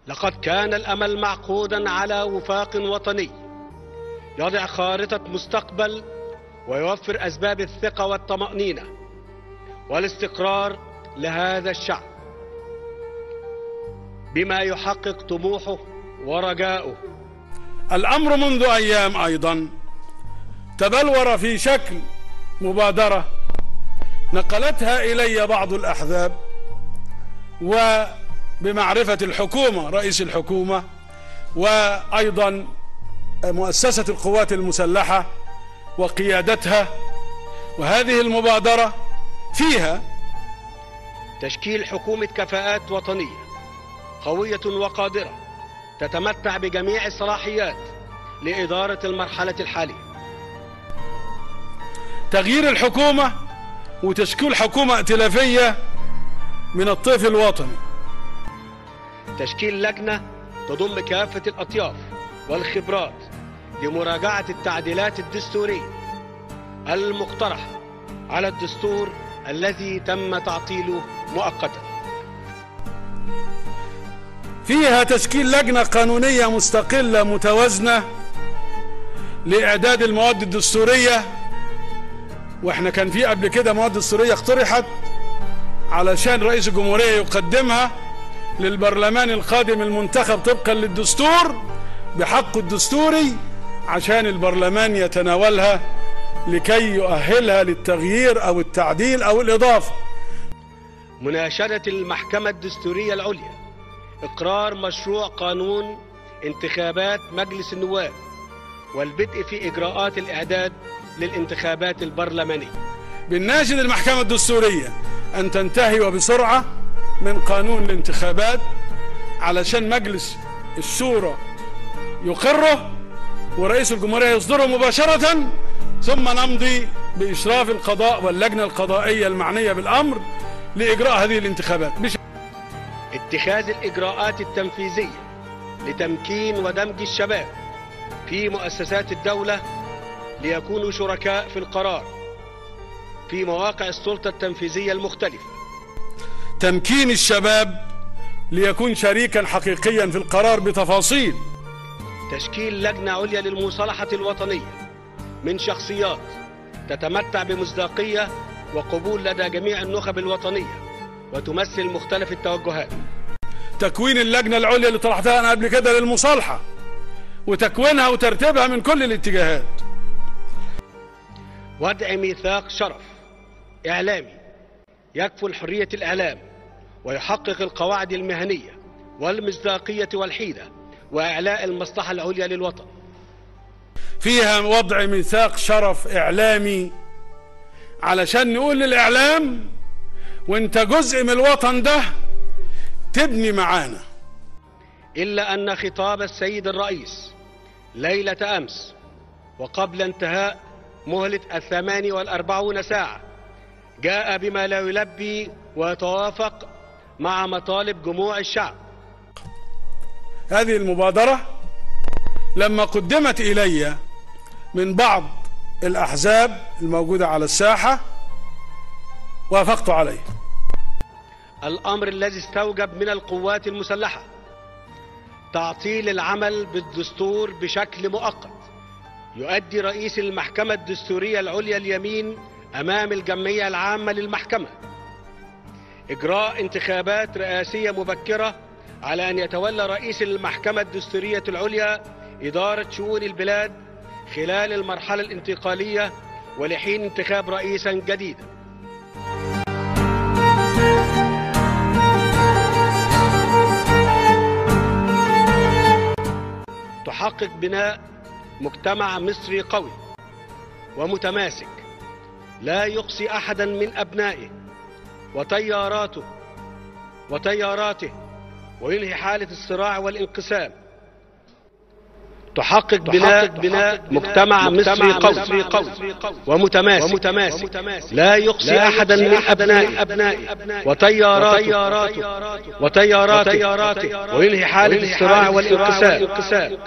لقد كان الأمل معقودا على وفاق وطني يضع خارطة مستقبل ويوفر أسباب الثقة والطمأنينة والاستقرار لهذا الشعب بما يحقق طموحه ورجاؤه. الأمر منذ أيام أيضا تبلور في شكل مبادرة نقلتها إلي بعض الأحزاب وبمعرفة الحكومة، رئيس الحكومة وأيضا مؤسسة القوات المسلحة وقيادتها، وهذه المبادرة فيها تشكيل حكومة كفاءات وطنية قوية وقادرة تتمتع بجميع الصلاحيات لإدارة المرحلة الحالية. تغيير الحكومة وتشكيل حكومة ائتلافية من الطيف الوطني. تشكيل لجنة تضم كافة الأطياف والخبرات لمراجعة التعديلات الدستورية المقترحة على الدستور الذي تم تعطيله مؤقتا. فيها تشكيل لجنة قانونية مستقلة متوازنة لإعداد المواد الدستورية، واحنا كان في قبل كده مواد دستورية اقترحت علشان رئيس الجمهورية يقدمها للبرلمان القادم المنتخب طبقا للدستور بحقه الدستوري عشان البرلمان يتناولها لكي يؤهلها للتغيير أو التعديل أو الإضافة. مناشدة المحكمة الدستورية العليا إقرار مشروع قانون انتخابات مجلس النواب والبدء في إجراءات الإعداد للانتخابات البرلمانية. بنناشد المحكمة الدستورية أن تنتهي وبسرعة من قانون الانتخابات علشان مجلس الشورى يقره ورئيس الجمهورية يصدره مباشرة، ثم نمضي بإشراف القضاء واللجنة القضائية المعنية بالأمر لإجراء هذه الانتخابات. اتخاذ الإجراءات التنفيذية لتمكين ودمج الشباب في مؤسسات الدولة ليكونوا شركاء في القرار في مواقع السلطة التنفيذية المختلفة. تمكين الشباب ليكون شريكا حقيقيا في القرار بتفاصيل. تشكيل لجنة عليا للمصالحة الوطنية من شخصيات تتمتع بمصداقية وقبول لدى جميع النخب الوطنية وتمثل مختلف التوجهات. تكوين اللجنة العليا اللي طرحتها أنا قبل كده للمصالحة وتكوينها وترتيبها من كل الاتجاهات. وضع ميثاق شرف إعلامي يكفل حرية الإعلام ويحقق القواعد المهنية والمصداقية والحيدة وإعلاء المصلحة العليا للوطن. فيها وضع ميثاق شرف إعلامي علشان نقول للإعلام وانت جزء من الوطن ده تبني معانا. إلا أن خطاب السيد الرئيس ليلة أمس وقبل انتهاء مهلة 48 ساعة جاء بما لا يلبي ويتوافق مع مطالب جموع الشعب. هذه المبادرة لما قدمت إلي من بعض الأحزاب الموجودة على الساحة وافقت عليه. الأمر الذي استوجب من القوات المسلحة تعطيل العمل بالدستور بشكل مؤقت. يؤدي رئيس المحكمة الدستورية العليا اليمين أمام الجمعية العامة للمحكمة. إجراء انتخابات رئاسية مبكرة على أن يتولى رئيس المحكمة الدستورية العليا إدارة شؤون البلاد خلال المرحلة الانتقالية ولحين انتخاب رئيسا جديدا. تحقق بناء مجتمع مصري قوي ومتماسك لا يقصي أحدا من أبنائه وتياراته وينهي حالة الصراع والانقسام. تحقق بناء مجتمع مصري قوي ومتماسك لا يقصي أحدا من أبنائه وتياراته وينهي حالة الصراع والانقسام.